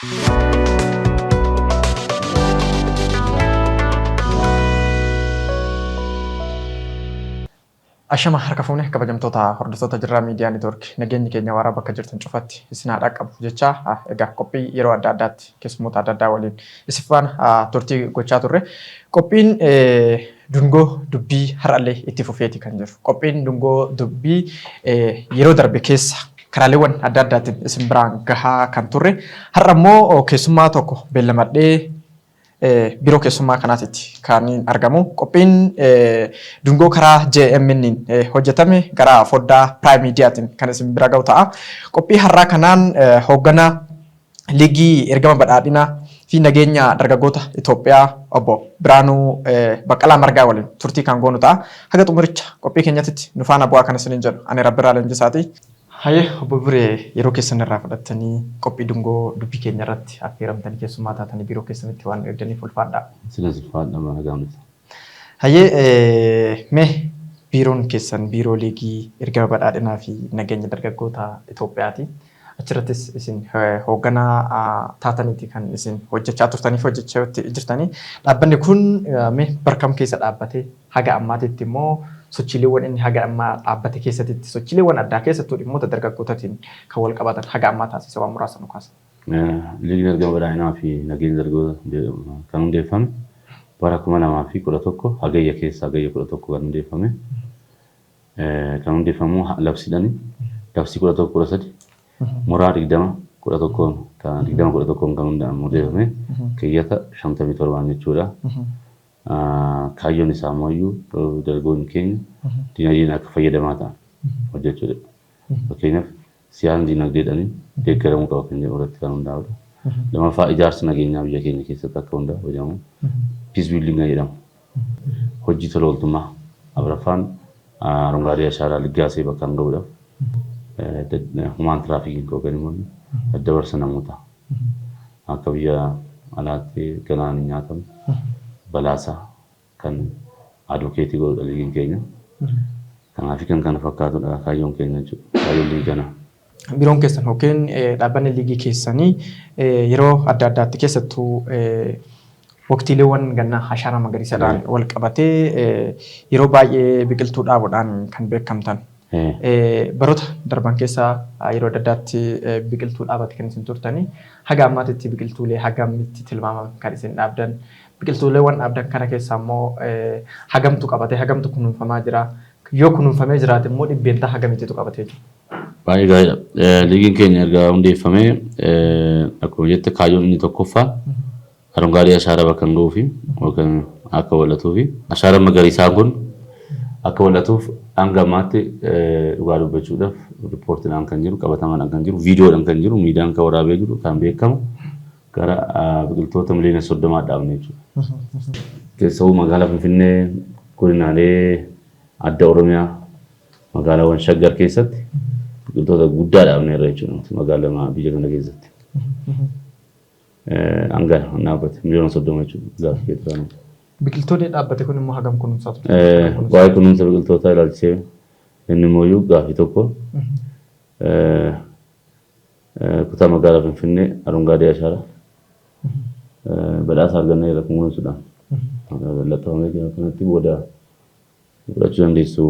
Ashama harka fuune kabajamtoota hordoftoota Jirraa Miidiyaa Neetwoork, nageenyi keenya waaraa bakka jirtan cufatti isin haa dhaqqabu jechaa, egaa qophii yeroo adda addaatti keessummoota adda addaa waliin isin faana turtii gochaa turre. Qophiin dungoo dubbii har'allee itti fufeeti kan jiru. Qophiin dungoo dubbii yeroo darbe keessa karaaleewwan adda addaatiin isin biraan gahaa kan turre. Har'a immoo keessummaa tokko beellamadhee biiroo keessummaa kanaatitti kan argamu. Qophiin dungoo karaa JMN hojjetame gara foddaa Prime Mediaatiin kan isin bira gahu ta'a. Qophii har'aa kanaan hoogganaa Liigii Ergama Badhaadhinaa fi Nageenya Dargaggoota Itoophiyaa Obbo Biraanuu Baqqalaa Margaa waliin turtii kan goonu ta'a. Haga xumuricha qophii keenyatitti nu faana bu'aa kan isiniin jedhu ani Rabbirraa Leenjisaati. Hayyee Obbo Biree, yeroo keessan irraa fudhattanii qophii dungoo dubbii keenya irratti affeeramtanii keessummaa taatanii biiroo keessanitti waan nu eegdaniif ulfaadhaa. Isinis ulfaadhaa, nagaan dhuftan. Hayyee, mee biiroon keessan biiroo Liigii Ergama Badhaadhinaa fi Nageenya Dargaggoota Itoophiyaati. Achirrattis isin hoogganaa taataniiti kan isin hojjechaa turtanii fi hojjechaa jirtanii. Dhaabbanni kun mee bara kam keessa dhaabbate? Haga ammaatitti immoo sochiileewwan inni haga ammaa dhaabbate keessatti sochiileewwan addaa keessattuu dhimmoota dargaggootaatiin kan wal qabatan haga ammaa taasise waan muraasa nu kaasa. Liigiin Ergama Badhaadhinaa fi Nageenya Dargaggoota kan hundeeffame bara 2011 Hagayya keessa, Hagayya 11 kan hundeeffame. Kan hundeeffamu labsiidhaan, labsii 11 13 muraa 20 11 kan 20 11 kan hundeeffame, keeyyata 57n jechuudha. Kaayyoon isaa immoo dargaggoonni keenya dinagdeen akka fayyadamaa ta'an hojjechuudha. Fakkeenyaaf, siyaasni dinagdeedhaan deeggaramuu qaba kan jedhu irratti kan hundaa'udha. Lammaffaa, ijaarsa nageenyaa biyya keenya keessatti akka hundaa'u hojjetamu peace building jedhamu. Hojii tola ooltummaa. Afuraffaan, አረንጓዴ አሻራ ልጋሴ bakkaan gahuudhaaf human trafficking yookaan immoo daddabarsa namootaa akka biyya alaatti galaan hin nyaatamu balaasaa kan advocate godhudha liigiin keenya. Kanaaf kan kana fakkaatudha kaayyoon keenya jechuudha. Kaayyoon liigii kanaa. Biiroon keessan yookiin dhaabbanni liigii keessanii yeroo adda addaatti, keessattuu waqtiileewwan gannaa, ashaaraa magariisaadhaan wal qabatee yeroo baay'ee biqiltuu dhaabuudhaan kan beekamtan. Baroota darban keessa yeroo adda addaatti biqiltuu dhaabate kan isin turtanii, haga ammaatitti biqiltuulee hagamitti tilmaaman kan isin dhaabdan? Biqiltuuleewwan dhaabdan kana keessa immoo hagamtu qabatee, hagamtu kunuunfamaa jira? Yoo kunuunfamee jiraate immoo dhibbeentaa hagamittitu qabatee jira? Baay'ee gaariidha. Liigiin keenya erga hundeeffamee, akkuma jette, kaayyoon inni tokkoffaa አረንጓዴ አሻራ bakka hin gahuu fi yookaan akka bal'atuu fi ashaaraan magariisaa kun akka bal'atuuf, hanga ammaatti dhugaa dubbachuudhaaf riippoortiidhaan kan jiru, qabatamaadhaan kan jiru, viidiyoodhaan kan jiru, miidiyaan kan waraabee jiru, kan beekamu gara biqiltoota miliyoona 30 dhaabne jechuudha. Keessawuu magaalaa Finfinnee, godinaalee adda Oromiyaa, magaalaawwan Shaggar keessatti biqiltoota guddaa dhaabneerra jechuudha magaalaa biyya kana keessatti. Hanga dhaabbate miliyoona 30 jechuudha gaaffii keetti. Biqiltoonni dhaabbate kun immoo hagam kunuunsaa ture? Waa'ee kunuunsa biqiltootaa ilaalchisee inni immoo gaaffii tokko, kutaa magaalaa Finfinnee አረንጓዴ አሻራ badhaasa arganneerra kunuunsuudhaan. Laxxafamee jira, kanatti booda fudhachuu dandeessu.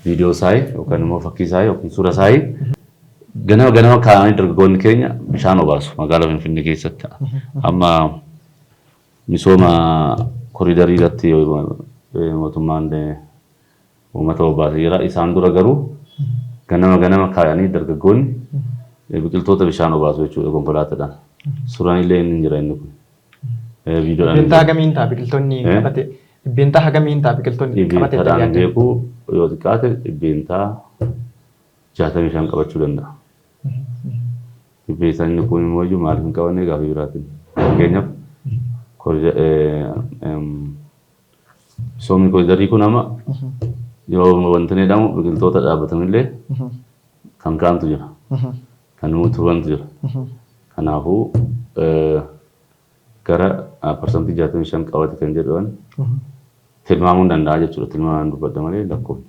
Viidiyoo isaa yookaan immoo fakkii isaa yookiin suura isaa. Ganama ganama kaa'anii dargaggoonni keenya bishaan obaasu magaalaa Finfinnee keessatti. Amma misooma koriidarii irratti mootummaan uummata obaasee jira. Isaan dura garuu ganama ganama kaa'anii dargaggoonni biqiltoota bishaan obaasu jechuudha konkolaataadhaan. Suuraan illee inni jira inni kun. Viidiyoodhaan. Dhibbeentaa hagamiin ta'a biqiltoonni qabate? Dhibbeentaa hagamiin ta'a biqiltoonni qabate? Dhibbeentaadhaan beeku, yoo xiqqaate 65% qabachuu danda'a. Dhibbeentaan inni kun immoo iyyuu maaliif hin qabanne gaaffii biraatiin. Fakkeenyaaf, misoomni koriidarii kun amma yoo wanti inni jedhamu biqiltoota dhaabbatanillee kan ka'antu jira. Kan turantu jira. Kanaafuu gara 65% qabate kan jedhan tilmaamuu hin danda'a jechuudha. Tilmaamaan dubbadha malee lakkoofni.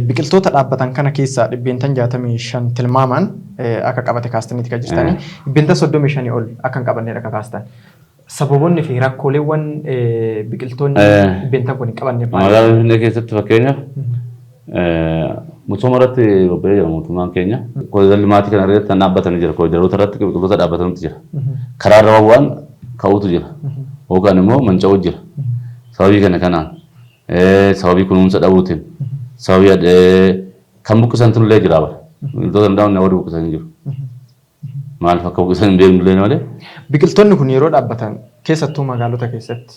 Biqiltoota dhaabbatan kana keessaa 65% tilmaamaan akka qabate kaastaniiti kan jirtanii. 35% ol akka hin qabannedha akka kaastan. Sababoonni fi rakkooleewwan biqiltoonni dhibbeentaan kun hin qabanne maali? Magaalaa Finfinnee keessatti fakkeenyaaf misooma irratti bobba'ee jira mootummaan keenya. Kooriidarri maatii kana irratti kan dhaabbatanii jira. Kooriidaroota irratti biqiltoota dhaabbatantu jira. Karaa irra waan ka'uutu jira. Yookaan immoo manca'uu jira. Sababii kana kanaan, sababii kunuunsa dhabuutiin, sababii kan buqqisantu illee jira bara. Biqiltoota hin dhaabne warri buqqisan jiru. Maaliif akka buqqisan hin beeknu illee malee. Biqiltoonni kun yeroo dhaabbatan, keessattuu magaalota keessatti,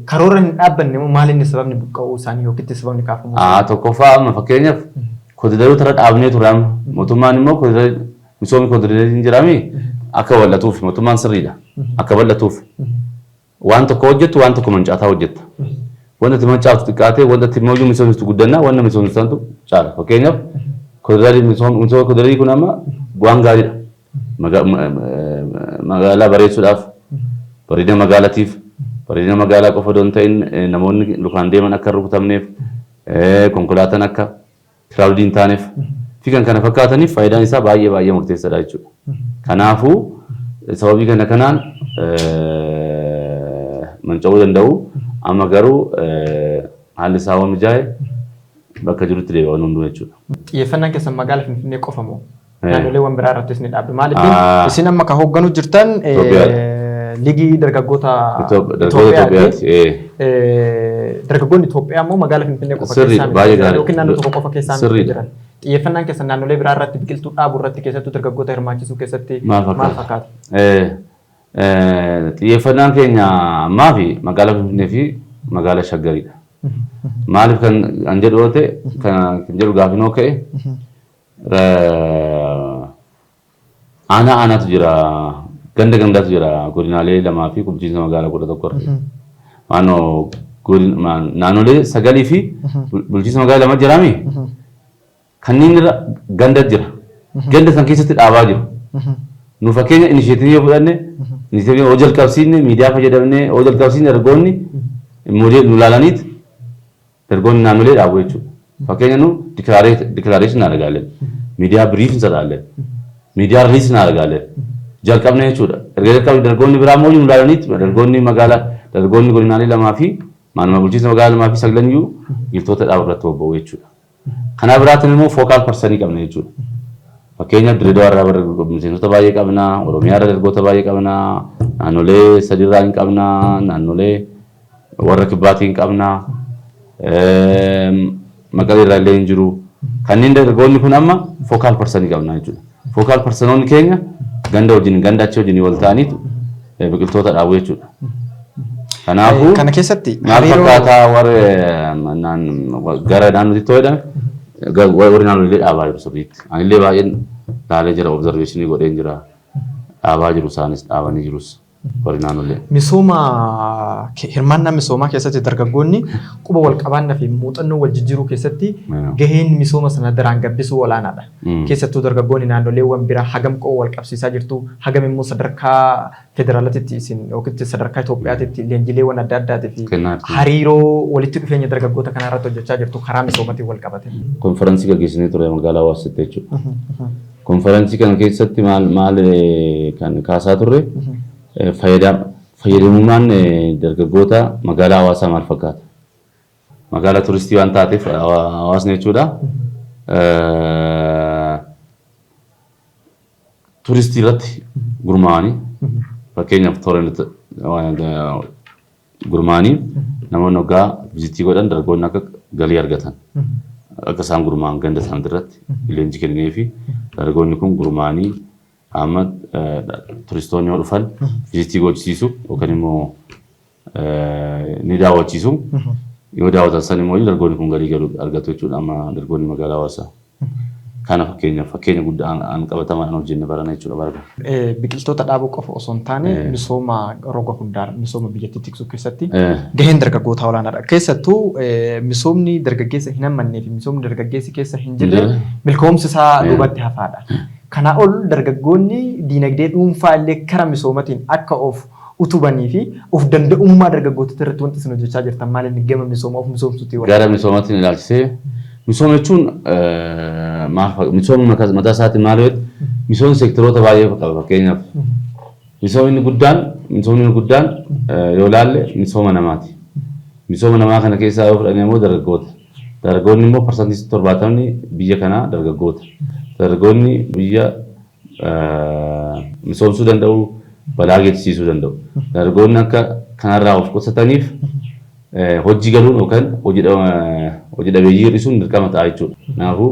karoora hin dhaabbanne moo maal inni sababni buqqa'uu isaanii yookiin sababni kaafamuu isaanii? Tokkoffaa, amma fakkeenyaaf kooriidaroota irra dhaabnee ture. Amma mootummaan immoo misoomni kooriidarii hin jiraami akka bal'atuuf, mootummaan sirriidha. Akka bal'atuuf waan tokko hojjettu, waan tokko mancaataa hojjetta. Wanta itti mancaatu xiqqaatee, wanta itti immoo misoomsitu guddannaa, wanta misoomsisantu caala. Fakkeenyaaf kooriidarii, misooma kooriidarii kun amma waan gaariidha. Magaalaa bareechuudhaaf, bareedina magaalaatiif, bareedina magaalaa qofa osoo hin ta'in, namoonni lukaan deeman akka hin rukutamneef, konkolaataan akka crowded hin taaneef fi kan kana fakkaataniif faayidaan isaa baay'ee baay'ee murteessaadha jechuudha. Kanaafuu sababii kana kanaan manca'uu danda'u. Amma garuu haalli isaa waan mijaa'e bakka jirutti deebi'a waan hunduu jechuudha. Xiyyeeffannaan keessan magaalaa Finfinnee qofa moo naannoleewwan biraa irrattis ni dhaabdu? Maaliif isin amma kan hoogganu jirtan liigii dargaggoota Itoophiyaati. Dargaggoonni Itoophiyaa immoo magaalaa Finfinnee qofa keessaa miti yookiin naannoo tokko qofa keessaa miti jiran. Xiyyeeffannaan keessan naannolee biraa irratti biqiltuu dhaabuu irratti, keessattuu dargaggoota hirmaachisuu keessatti maal fakkaata? Xiyyeeffannaan keenya ammaa fi magaalaa Finfinnee fi magaalaa Shaggaridha. Maaliif kan jedhu yoo ta'e, kan jedhu gaafinoo ka'e, aanaa aanaatu jira, ganda gandaatu jira, godinaalee lamaa fi bulchiinsa magaalaa 11 irra. Naannoo naannolee sagalii fi bulchiinsa magaalaa 2 jiraami. Kanneen irra ganda jira. Ganda san keessatti dhaabaa jiru. Nu fakkeenya initiative yoo fudhanne, initiative yoo jalqabsiisne, miidiyaa fayyadamnee yoo jalqabsiisne, dargaggoonni model nu ilaalaniit dargaggoonni naannolee dhaabu jechuudha. Fakkeenya nu declaration argaaleen, miidiyaa briefing sadaalleen, miidiyaa release argaaleen jalqabne jechuudha. Erga jalqabne dargaggoonni biraa immoo nu ilaalaniit dargaggoonni magaalaa, dargaggoonni godinaalee lamaa fi maaluma bulchiinsa magaalaa lamaa fi saglan iyyuu biqiltoota dhaabu irratti bobba'u jechuudha. Kanaa biraatiin immoo focal person qabna jechuudha. Fakkeenyaaf Dirreedawaa irraa miseensota baay'ee qabna, Oromiyaa irraa dargaggoota baay'ee qabna, naannolee sadirraa hin qabna, naannolee warra kibbaatii hin qabna, Maqalee irraa illee hin jiru. Kanneen dargaggoonni kun amma focal person qabna jechuudha. Focal personoonni keenya ganda wajjin, ganda achi wajjin wal ta'aniitu biqiltoota dhaabu jechuudha. Kanaafuu Kana keessatti maal fakkaataa warri gara naannootti ta'uu jedhame, warri naannolee dhaabaa jiru sirriitti. Anillee baay'een laalee jira, observation godheen jira. Dhaabaa jiru, isaanis dhaabanii jirus warri naannolee. Misooma, hirmaannaa misoomaa keessatti dargaggoonni quba wal qabaannaa fi muuxannoo wal jijjiiruu keessatti gaheen misooma sana daraan gabbisuu olaanaadha. Keessattuu dargaggoonni naannoleewwan biraa hagam quba wal qabsiisaa jirtu, hagam immoo sadarkaa federaalaatitti isin yookiin sadarkaa Itoophiyaatitti leenjileewwan adda addaatii fi hariiroo walitti dhufeenya dargaggoota kanaa irratti hojjechaa jirtu karaa misoomaatiin wal qabate? Konferansii gaggeessinee ture magaalaa Hawaasitti jechuudha. Konferansii kana keessatti maal maal kan kaasaa turre, fayyadamummaan dargaggoota magaalaa Hawaasaa maal fakkaata? Magaalaa turistii waan taateef hawaasni jechuudha. Turistii irratti gurmaa'anii, fakkeenyaaf toora gurmaa'anii, namoonni waggaa visit godhan dargaggoonni akka galii argatan akka isaan gurmaa'an ganda isaanii irratti leenjii kennee fi dargaggoonni kun gurmaa'anii amma turistoonni yoo dhufan visit gochisiisu yookaan immoo ni daawwachiisu. Yoo daawwatan san immoo dargaggoonni kun galii argatu jechuudha amma dargaggoonni magaalaa Hawaasaa. Kana fakkeenyaaf, fakkeenya guddaa an qabatamaan hojjenne barana jechuudha bara kana. Biqiltoota dhaabuu qofa osoo hin taane, misooma roga hundaan misooma biyyattii tiksuu keessatti gaheen dargaggootaa olaanaadha. Keessattuu misoomni dargaggeessa hin hammannee fi misoomni dargaggeessi keessa hin jirre milkoomsi isaa duubatti hafaadha. Kanaa ol dargaggoonni diinagdee dhuunfaa illee kara misoomatiin akka of utubanii fi of danda'ummaa dargaggoota irratti wanti isin hojjechaa jirtan maal inni gama misoomaa of misoomsuutii wal? Gara misoomaatiin ilaalchisee, misooma jechuun maal, misoomni mataa isaatiin maal yoo, misoomni seektaroota baay'ee qaba. Fakkeenyaaf misoomni guddaan yoo ilaalle misooma namaati. Misooma namaa kana keessaa yoo fudhanne immoo dargaggoota. Dargaggoonni immoo 70% biyya kanaa dargaggoota. Dargaggoonni biyya misoomsuu danda'u, balaa geessisuu danda'u. Dargaggoonni akka kanarraa of qusataniif hojii galuun yookaan hojii dhabeeyyii hir'isuun dirqama ta'a jechuudha. Kanaafuu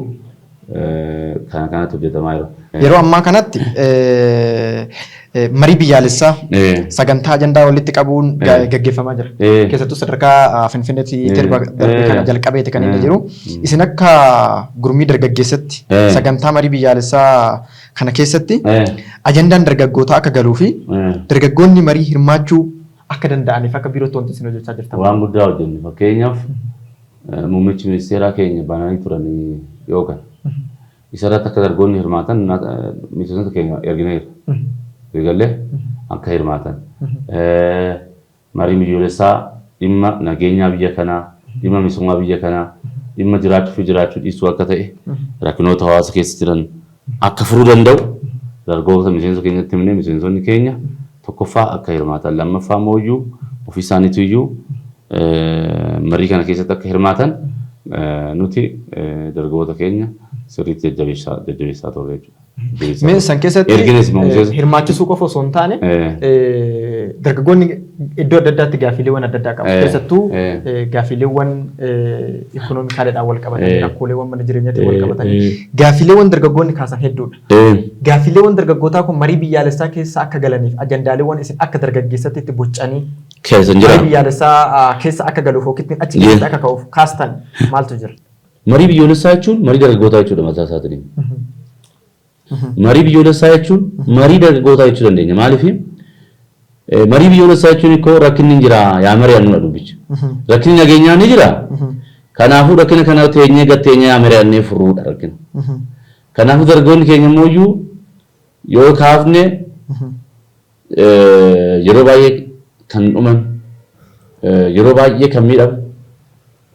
kana kanatti hojjetamaa jira. Yeroo ammaa kanatti marii biyyaalessaa sagantaa ajandaa walitti qabuun gaggeeffamaa jira. Keessattuu sadarkaa Finfinneetti torba darbe kana jalqabeeti kan inni jiru. Isin akka gurmii dargaggeessatti sagantaa marii biyyaalessaa kana keessatti ajandaan dargaggootaa akka galuu fi dargaggoonni marii hirmaachuu akka danda'aniif akka biirootti wanti isin hojjechaa jirtan. Waan guddaa hojjenne. Fakkeenyaaf muummichi ministeeraa keenya bananii turan yookaan isarratti akka dargaggoonni hirmaatan miseensota keenya ergineera. Eegallee akka hirmaatan. Marii biyyoolessaa dhimma nageenyaa biyya kanaa, dhimma misoomaa biyya kanaa, dhimma jiraachuu fi jiraachuu dhiisuu akka ta'e, rakkinoota hawaasa keessa jiran akka furuu danda'u dargaggoota miseensa keenyatti himnee, miseensonni keenya tokkoffaa akka hirmaatan, lammaffaa immoo iyyuu ofii isaaniitu iyyuu marii kana keessatti akka hirmaatan nuti dargaggoota keenya sirriitti jajjabeessaa turre jechuudha. Mee san keessatti Ergines immoo hirmaachisuu qofa osoo hin taane dargaggoonni iddoo adda addaatti gaaffiileewwan adda addaa qabu. Keessattuu gaaffiileewwan ikoonoomikaaleedhaan wal qabatanii, rakkooleewwan mana jireenyaatiin wal qabatanii gaaffiileewwan dargaggoonni kaasan hedduudha. Gaaffiileewwan dargaggootaa kun marii biyyaalessaa keessa akka galaniif ajandaaleewwan isin akka dargaggeessatti itti bocanii Keessa hin marii jira. biyyaalessaa keessa akka galuuf yookiin achi keessatti akka ka'uuf kaastan maaltu jira? Marii biyyoolessaa jechuun marii dargaggootaa jechuudha mataa isaatiin. Marii biyyoolessaa jechuun marii dargaggootaa jechuu dandeenya. Maaliif? Marii biyyoolessaa jechuun ikkoo rakkinni hin jira yaa mari'annudha dubbichi. Rakkinni nageenyaa ni jira. Kanaafuu rakkina kana teenyee gatteenyee yaa mari'annee furuudha rakkina. Kanaafuu dargaggoonni keenya immoo iyyuu yoo kaafne yeroo baay'ee kan dhuman, yeroo baay'ee kan miidhamu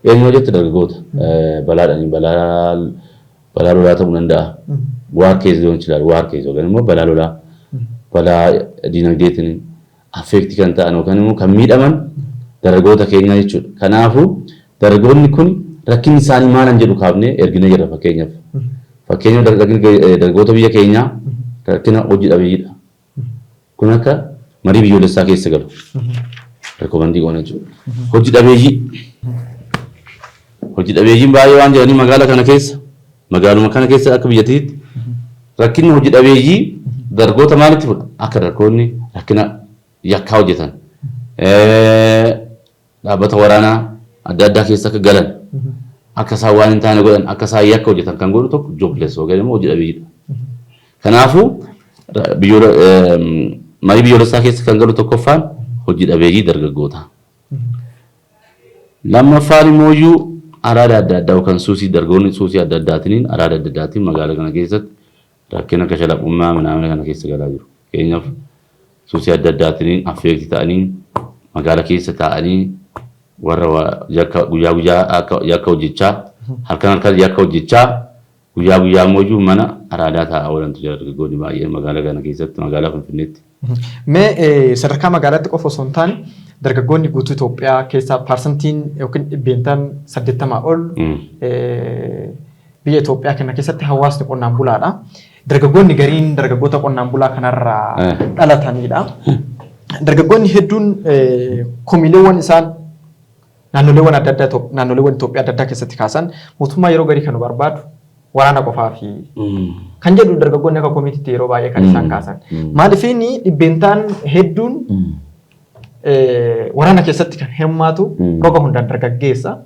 eenyu jette, dargaggoota balaadhaan, balaa lolaa ta'uu danda'a. War case ሊሆን ይችላል። War case yookaan immoo balaa lolaa, balaa dinagdeetiin affect kan ta'an yookaan immoo kan miidhaman dargaggoota keenyaa jechuudha. Kanaafuu dargaggoonni kun rakkinni isaanii maalan jedhu kaafnee ergina jirra fakkeenyaaf. Fakkeenyaaf dargaggoota biyya keenyaa rakkina hojii dhabeeyyiidha. Kun akka marii biyyoolessaa keessa galu recommend goona jechuudha. Hojii dhabeeyyii. Hojii dhabeeyyiin baay'ee waan jiranii magaala kana keessa, magaaluma kana keessa, akka biyyattiitti rakkinni hojii dhabeeyyii dargaggoota maalitti fudha? Akka dargaggoonni rakkina yakkaa hojjetan, dhaabbata waraanaa adda addaa keessa akka galan, akka isaan waan hin taane godhan, akka isaan yakka hojjetan kan godhu tokko jobless yookaan immoo hojii dhabeeyyiidha. Kanaafuu marii biyyoolessaa keessa kan galu tokkoffaan hojii dhabeeyyii dargaggoota. Lammaffaan immoo iyyuu araada adda addaa yookaan suusii, dargaggoonni suusii adda addaatiin, araada adda addaatiin magaalaa kana keessatti rakkina akka shalaqummaa ምናምን kana keessa galaa jiru. Fakkeenyaaf suusii adda addaatiin affect ta'anii magaalaa keessa taa'anii warra yakka guyyaa guyyaa akka yakka hojjechaa, halkan halkan yakka hojjechaa, guyyaa guyyaa immoo iyyuu mana araadaa taa'aa oolantu jira dargaggoonni baay'een magaalaa kana keessatti, magaalaa Finfinneetti. Mee sadarkaa magaalaatti qofa osoo hin taane dargaggoonni guutuu Itoophiyaa keessaa paarsantiin yookiin 80% ol biyya Itoophiyaa kana keessatti hawaasni qonnaan bulaadha. Dargaggoonni gariin dargaggoota qonnaan bulaa kanarraa dhalatanidha. Dargaggoonni hedduun komiileewwan isaan naannoleewwan adda addaa, naannoleewwan Itoophiyaa adda addaa keessatti kaasan, mootummaa yeroo garii kan nu barbaadu waraana qofaa fi kan jedhu dargaggoonni akka komiitiitti yeroo baay'ee kan isaan kaasan. Maaliif inni dhibbeentaan hedduun waraana keessatti kan hirmaatu roga hundaan dargaggeessa.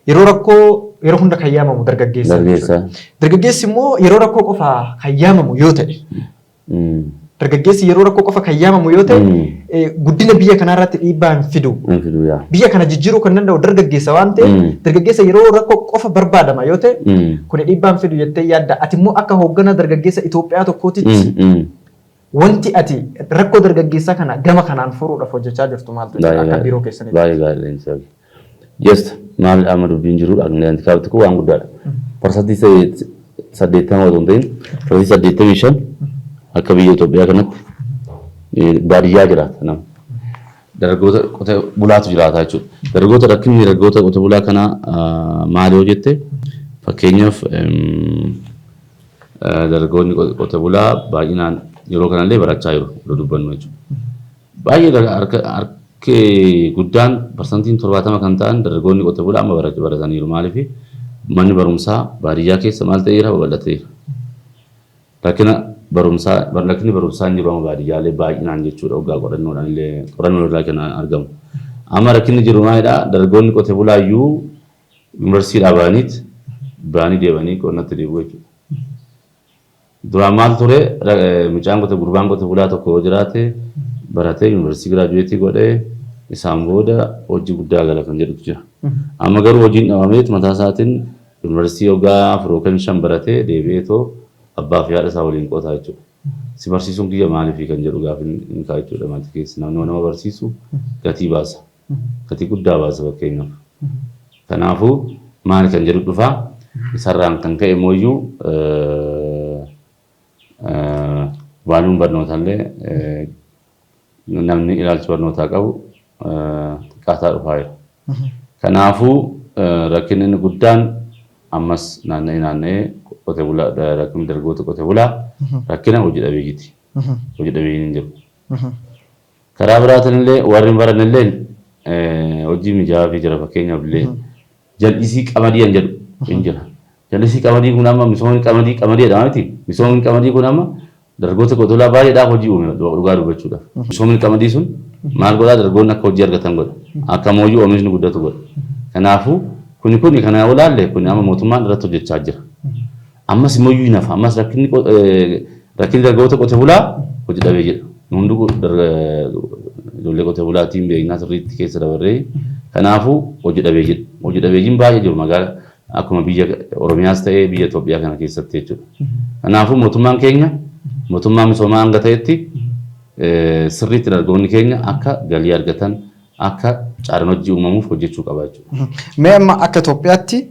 Yeroo rakkoo yeroo hunda kan yaamamu dargaggeessa. Dargaggeessi immoo yeroo rakkoo qofa kan yaamamu yoo ta'e, dargaggeessi yeroo rakkoo qofa kan yaamamu yoo ta'e, guddina biyya kanaa irratti dhiibbaa hin fidu. Biyya kana jijjiiruu kan danda'u dargaggeessa waan ta'eef, dargaggeessa yeroo rakkoo qofa barbaadama yoo ta'e, kun dhiibbaa hin fidu jettee yaadda? Ati immoo akka hoogganaa dargaggeessa Itoophiyaa tokkootitti. Wanti ati rakkoo dargaggeessaa kana gama kanaan furuudhaaf hojjechaa jirtu maaltu jira akka biiroo keessanitti? Baay'ee gaarii leenjisaa. Just maal amma dubbiin jiru handicap kun waan guddaadha. 80% otoo hin ta'in 85% akka biyya Itoophiyaa kanatti baadiyyaa jiraata nama. Dargaggoota qote bulaatu jiraata jechuudha. Dargaggoota rakkinni dargaggoota qote bulaa kanaa maal yoo jette, fakkeenyaaf dargaggoonni qote bulaa baay'inaan yeroo kanallee barachaa jiru yeroo dubbannu jechuudha. Baay'ee harki guddaan 70% kan ta'an dargaggoonni qote bulaa amma barataniiru. Maaliif? Manni barumsaa baadiyyaa keessa maal ta'eera? Babal'ateera. Rakkina barumsaa, rakkinni barumsaa hin jiru amma baadiyyaalee baay'inaan jechuudha, waggaa qorannoodhaan illee qorannoo irraa kan argamu. Amma rakkinni jiru maalidhaa? Dargaggoonni qote bulaa iyyuu yuunivarsiitiidhaa ba'aniit ba'anii deemanii qonnatti deebi'u jechuudha. Duraan maal ture? Mucaan qote gurbaan qote bulaa tokko yoo jiraate, baratee yuunivarsiitii graduate godhee isaan booda hojii guddaa gala kan jedhutu jira. Amma garuu hojiin dhabameet mataa isaatiin yuunivarsiitii waggaa 4 yookaan 5 baratee deebi'eetoo abbaa fi haadha isaa waliin qotaa jechuudha. Si barsiisuun kiyya maaliif kan jedhu gaafa hin ka'a jechuudha maatii keessa. Namni nama barsiisu gatii baasa. Gatii guddaa baasa fakkeenyaaf. Kanaafuu maali kan jedhu dhufaa. Isarraan kan ka'e immoo waaluun barnootaallee namni ilaalcha barnootaa qabu xiqqaataa dhufaa jira. Kanaafuu rakkinni inni guddaan ammas naanna'ee naanna'ee qote bulaa, rakkinni dargaggoota qote bulaa rakkina hojii dhabeeyyiiti. Hojii dhabeeyyiin hin jiru. Karaa biraatiin illee warri hin baranne illee hojii mijaa'aa fi jira. Fakkeenyaaf illee jal'isii qamadii kan jedhu hin jira. Jal'isii qamadii kun amma misoomni qamadii qamadii jedhama miti. Misoomni qamadii kun amma dargaggoota qote bulaa baay'eedhaaf hojii uume dhugaa dubbachuudhaaf. Misoomni qamadii sun maal godhaa? Dargaggoonni akka hojii argatan godha. Akka mooyyuu oomishni guddatu godha. Kanaafuu kuni kana olaalle kuni amma mootummaan irratti hojjechaa jira. Ammas immoo iyyuu nafa. Ammas rakkinni dargaggoota qote bulaa hojii dhabee jedha. Hunduu ijoollee qote bulaatiin beeknaa sirriitti keessa dabarree, kanaafuu hojii dhabee jedha. Hojii dhabeeyyiin baay'ee jiru magaalaa akkuma biyya Oromiyaas ta'ee biyya Itoophiyaa kana keessatti jechuudha. Kanaafuu mootummaan keenya mootummaa misoomaa hanga ta'etti sirriitti dargaggoonni keenya akka galii argatan, akka carraan hojii uumamuuf hojjechuu qaba jechuudha. Mee amma akka Itoophiyaatti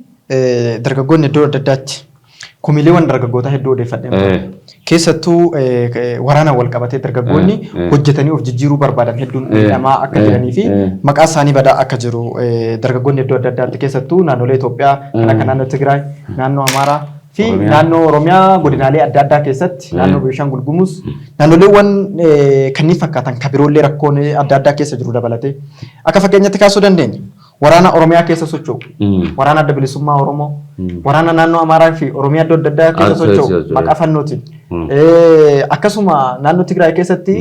dargaggoonni iddoo adda addaatti komiileewwan dargaggootaa hedduu odeeffadhee, keessattuu waraana wal qabatee dargaggoonni hojjetanii of jijjiiruu barbaadan hedduun miidhamaa akka jiranii fi maqaa isaanii badaa akka jiru dargaggoonni iddoo adda addaatti, keessattuu naannolee Itoophiyaa kan akka naannoo Tigraay, naannoo Amaaraa fi naannoo Oromiyaa godinaalee adda addaa keessatti, naannoo Beenshaangul Gumuz, naannoleewwan kanneen fakkaatan kan biroollee rakkoon adda addaa keessa jiru dabalatee akka fakkeenyatti kaasuu dandeenya. Waraana Oromiyaa keessa socho'u, waraana Adda Bilisummaa Oromoo, waraana naannoo Amaaraa fi Oromiyaa iddoo adda addaa keessa socho'u maqaa fannootiin. Akkasuma naannoo Tigraay keessatti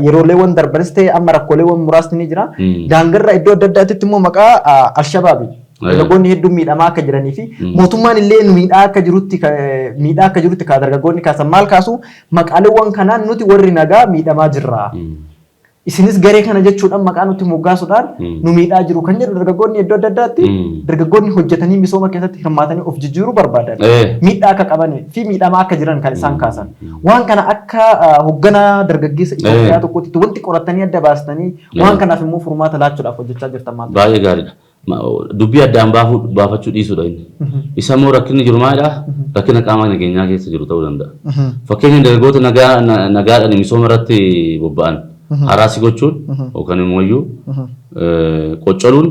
yerooleewwan darbanis ta'e amma rakkooleewwan muraasni ni jira. Daangarra iddoo adda addaatti immoo maqaa Alshabaabi. Dargaggoonni hedduun miidhamaa akka jiranii fi mootummaan illee miidhaa akka jirutti ka dargaggoonni kaasan maal kaasu? Maqaaleewwan kanaan nuti warri nagaa miidhamaa jirra. Isinis garee kana jechuudhaan maqaa nutti moggaasuudhaan nu miidhaa jiru kan jedhu dargaggoonni iddoo adda addaatti, dargaggoonni hojjetanii misooma keessatti hirmaatanii of jijjiiruu barbaadan miidhaa akka qabanii fi miidhamaa akka jiran kan isaan kaasan. Waan kana akka hoogganaa dargaggeessa Itoophiyaa tokkotti wanti qorattanii adda baastanii waan kanaaf immoo furmaata laachuudhaaf hojjechaa jirtan maal? Baay'ee gaariidha. Dubbii addaan baafachuu dhiisuudha inni. Isa immoo rakkinni jiru maalidha? Rakkina qaama nageenyaa keessa jiru ta'uu danda'a. Fakkeenya dargaggoota nagaadhaan misooma irratti bobba'an harass gochuun yookaan immoo iyyuu qoccoluun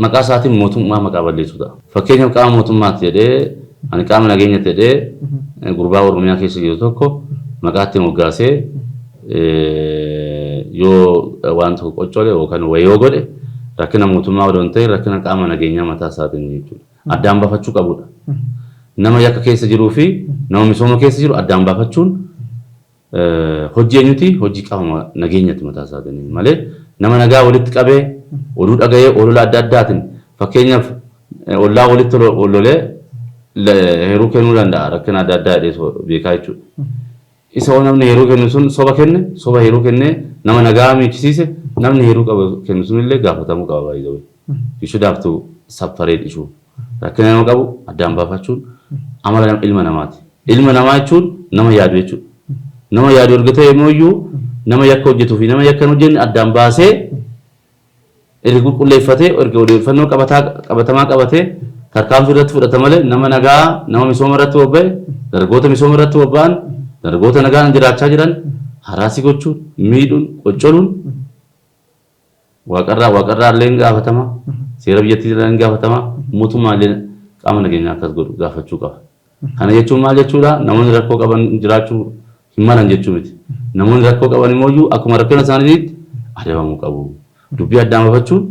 maqaa isaatiin mootummaa maqaa balleessuu ta'a. Fakkeenyaaf qaama mootummaatti jedhee, ani qaama nageenyatti jedhee gurbaa Oromiyaa keessa jiru tokko maqaa ittiin moggaasee yoo waan tokko qoccole yookaan wayoo godhe, rakkina mootummaa odoo hin ta'in rakkina qaama nageenyaa mataa isaatiin jechuudha. Addaan baafachuu qabudha. Nama yakka keessa jiruu fi nama misooma keessa jiru addaan baafachuun hojii eenyuti? Hojii qaama nageenyatti mataa isaatiin malee nama nagaa walitti qabee oduu dhaga'ee olola adda addaatiin, fakkeenyaaf ollaa walitti ololee heeruu kennuu danda'a, rakkina adda addaa jedhee beekaa jechuudha. Isa hoo namni heeruu kennu sun soba kenne, soba heeruu kennee nama nagaa miichisiise, namni heeruu qabu kennu sunillee gaafatamuu qaba baay'ee. You should have to separate issue. Rakkina nama qabu addaan baafachuun amala ilma namaati. Ilma namaa jechuun nama yaadu jechuudha. Nama yaadu erga ta'e immoo iyyuu nama yakka hojjetuu fi nama yakka hin hojjenne addaan baasee erga qulqulleeffatee, erga odeeffannoo qabatamaa qabatee tarkaanfii irratti fudhata malee, nama nagaa, nama misooma irratti bobba'e, dargaggoota misooma irratti bobba'an, dargaggoota nagaan jiraachaa jiran harass gochuun, miidhuun, qoccoluun waaqarraa illee hin gaafatama, seera biyyattii illee hin gaafatama, mootummaa illee qaama nageenyaa akkas godhu gaafachuu qaba. Kana jechuun maal jechuudha? Namoonni rakkoo qaban jiraachuu hin malan jechuu miti. Namoonni rakkoo qaban immoo akkuma rakkina isaaniitti adabamuu qabu. Dubbii addaan baafachuun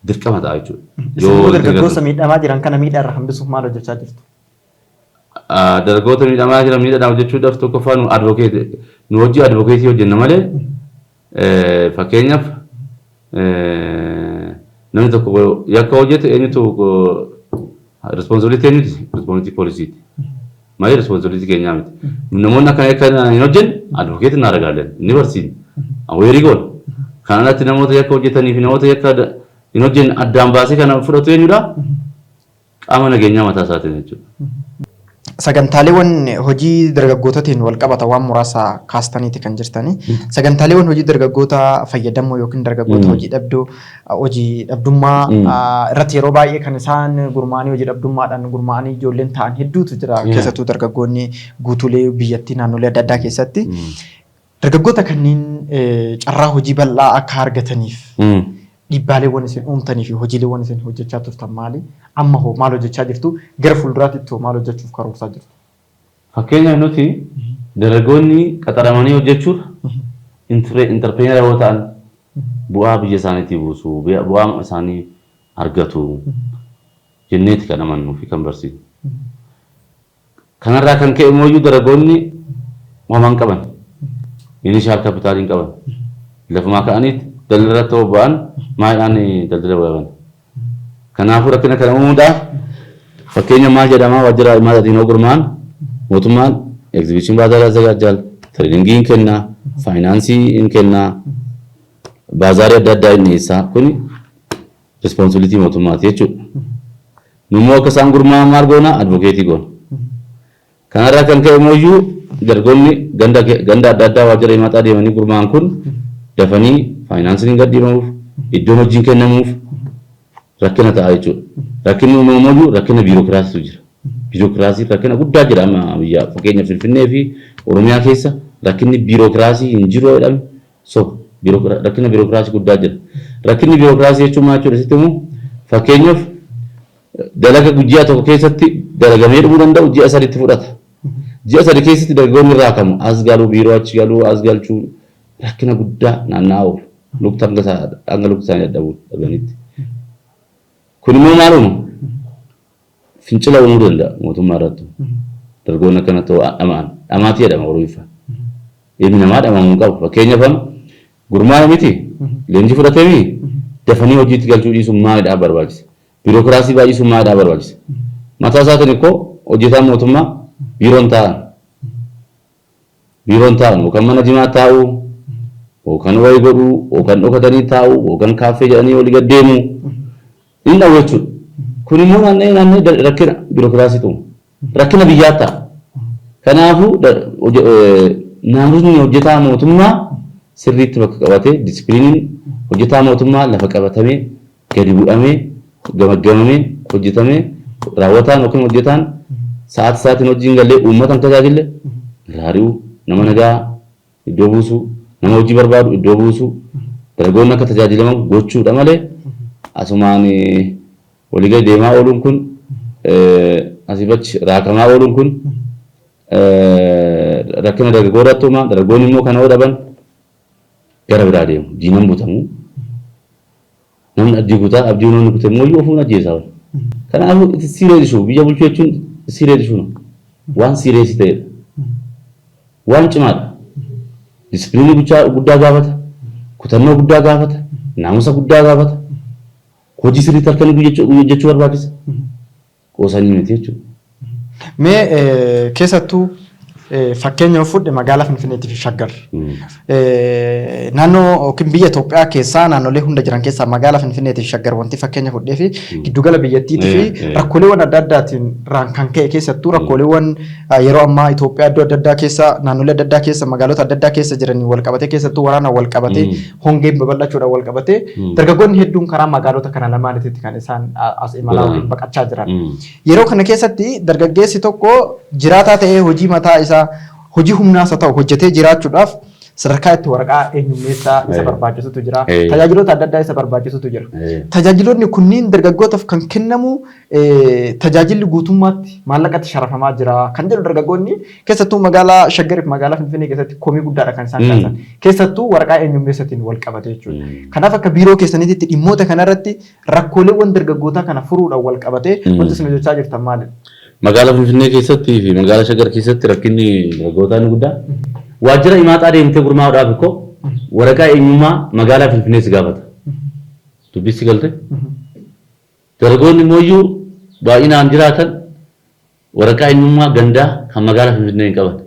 dirqama ta'a jechuudha. Isin immoo dargaggoota miidhamaa jiran kana miidhaa irraa hambisuuf maal hojjechaa jirtu? Dargaggoota miidhamaa jiran miidhaa hojjechuudhaaf, tokkoffaa nu advocate, nu hojii advocacy hojjenna malee, fakkeenyaaf namni tokko yakka hojjete, eenyutu responsibility? Eenyuti responsibility? Poolisiiti malee responsibility keenyaa miti. Namoonni akkana yakka hin hojjenne advocate na argaaleen ni barsiisna. Aware goona. Kana alatti namoota yakka hojjetanii fi namoota yakka hin hojjenne addaan baasee kana fudhatu eenyudha? Qaama nageenyaa mataa isaatiin jechuudha. Sagantaaleewwan hojii dargaggootaatiin wal qabata waan muraasa kaastaniiti kan jirtani. Sagantaaleewwan hojii dargaggoota fayyadamoo yookiin dargaggoota hojii dhabduu, hojii dhabdummaa irratti yeroo baay'ee kan isaan gurmaa'anii, hojii dhabdummaadhaan gurmaa'anii ijoolleen ta'an hedduutu jira. Keessattuu dargaggoonni guutuulee biyyattii naannolee adda addaa keessatti. Dargaggoota kanneen carraa hojii bal'aa akka argataniif dhiibbaaleewwan isin uumtanii fi hojiileewwan isin hojjechaa turtan maali? Amma hoo maal hojjechaa jirtu? Gara fuulduraatti hoo maal hojjechuuf karoorsaa jirtu? Fakkeenyaaf, nuti dargaggoonni qaxaramanii hojjechuuf entrepreneur yoo ta'an bu'aa biyya isaaniitii buusu, bu'aa isaanii argatu jenneeti kan amannuu fi kan barsiisnu. Kanarraa kan ka'e immoo dargaggoonni homaa hin qaban. Initial capital hin qaban. Lafumaa ka'aniit daldala irratti bobba'an, maayidhaan daldala baban. Kanaafuu rakkina kana uumuudhaaf, fakkeenya maal jedhama, waajjira dhimma yoo gurmaa'an mootummaan exhibition baazaarii አዘጋጃል, training hin kennaa, faayinaansii hin kennaa, baazaarii adda addaa hin dhiyeessaa. Kuni responsibility mootummaati jechuudha. Nummoo akka isaan gurmaa'an maal goona? Advocate goona. Kanarraa kan ka'e immoo dargaggoonni ganda ganda adda addaa waajjira himataa deemanii gurmaa'an kun dafanii faayinaansiin hin gadhiifamuuf, iddoon hojiin kennamuuf rakkina ta'a jechuudha. Rakkinni uumamu rakkina biirokiraasiitu jira. Biirokiraasii rakkina guddaa jira amma biyya, fakkeenya Finfinnee fi Oromiyaa keessa rakkinni biirokiraasii hin jiru jedhame so rakkina biirokiraasii guddaa jira. Rakkinni biirokiraasii jechuun maal jechuudha sitti himu? Fakkeenyaaf, dalaga ji'a tokko keessatti dalagamee dhumuu danda'u ji'a 3tti fudhata. Ji'a 3 keessatti dargaggoonni irraa kamu as galuu, biiroo achi galuu, as galchuu, rakkina guddaa naanna'aa oolu. Lukta hanga lukti isaanii dadhabuu dhabanitti. Kun immoo maal uuma? Fincila uumuu danda'a mootummaa irratti. Dargaggoonni akkana ta'u dhama'an. Dhamaatii jedhama Oromiffaan. Ilmi namaa dhamamuu hin qabu. Fakkeenyaaf, amma gurmaa'e miti, leenjii fudhatee miti, dafanii hojiitti galchuu dhiisuun maalidhaaf barbaachisa? Biirokiraasii baay'isuun maalidhaaf barbaachisa? Mataa isaatiin ikkoo hojjetaan mootummaa biiroon taa'an. Biiroon taa'an yookaan mana jimaa taa'uu, yookaan wayii godhuu, yookaan dhokatanii taa'uu, yookaan kaaffee jedhanii olii gad deemuu. Inni dhawu jechuudha. Kun immoo naanna'ee naanna'ee rakkina biirokiraasii uuma. Rakkina biyyaa ta'a. Kanaafuu naamusni hojjetaa mootummaa sirriitti bakka qabatee, disipiliiniin hojjetaa mootummaa lafa qabatamee, gadi bu'amee, gamaggamamee hojjetamee, raawwataan yookiin hojjetaan sa'aatii sa'aatiin hojii hin gallee uummata hin tajaajille irraa ari'uu, nama nagaa iddoo buusuu, nama hojii barbaadu iddoo buusuu, dargaggoonni akka tajaajilaman gochuudha malee, asumaan walii gadi deemaa ooluun kun, asii achi raakamaa ooluun kun rakkina dargaggoo irratti uuma. Dargaggoonni immoo kana yoo dhaban gara biraa deemu, diinan butamu. Namni abdii kutaa, abdii namni kute immoo iyyuu ofuun ajjeesaa. Kanaafuu serious issue, biyya bulchuu jechuun serious issue, waan serious ta'edha. Waan cimaadha. Disipiliinii guddaa gaafata. Kutannoo guddaa gaafata. Naamusa guddaa gaafata. Hojii sirriitti halkanii hojjechuu barbaachisa. Qoosanii miti jechuudha. Mee keessattuu Fakkeenya yoo fudhe, magaalaa Finfinneetii fi Shaggar. Naannoo yookiin biyya Itoophiyaa keessaa naannolee hunda jiran keessaa magaalaa Finfinneetii fi Shaggar wanti fakkeenya fudhee fi giddugala biyyattiitii fi rakkooleewwan adda addaatiin raan kan ka'e, keessattuu rakkooleewwan yeroo ammaa Itoophiyaa iddoo adda addaa keessa, naannolee adda addaa keessa, magaalota adda addaa keessa jiraniin wal qabatee, keessattuu waraanaan wal qabatee, hongeen babal'achuudhaan wal qabatee, dargaggoonni hedduun karaa magaalota kana lamaanitti kan isaan as imalaa yookiin baqachaa jiran. Yeroo kana keessatti dargaggeessi tokko jiraataa ta'ee hojii mataa isaa, hojii humnaas haa ta'u, hojjetee jiraachuudhaaf sadarkaa itti waraqaa eenyummeessaa isa barbaachisutu jira. Tajaajiloota adda addaa isa barbaachisutu jira. Tajaajiloonni kunniin dargaggootaaf kan kennamu, tajaajilli guutummaatti maallaqatti sharafamaa jira kan jedhu, dargaggoonni keessattuu magaalaa Shaggarii fi magaalaa Finfinnee keessatti komii guddaadha kan isaan kaasan. Keessattuu waraqaa eenyummeessaatiin wal qabate jechuudha. Kanaaf akka biiroo keessaniitti dhimmoota kanarratti rakkooleewwan dargaggootaa kana furuudhaan wal qabatee wanti isin hojjechaa jirtan maalidha? Magaalaa Finfinnee keessatti fi magaalaa Shaggar keessatti rakkinni dargaggootaa inni guddaa, waajjira imaaxaa deemtee gurmaa'uudhaaf ikkoo waraqaa eenyummaa magaalaa Finfinnee si gaafata. Dubbisi galte? Dargaggoonni immoo iyyuu baay'inaan jiraatan waraqaa eenyummaa gandaa kan magaalaa Finfinnee hin qaban.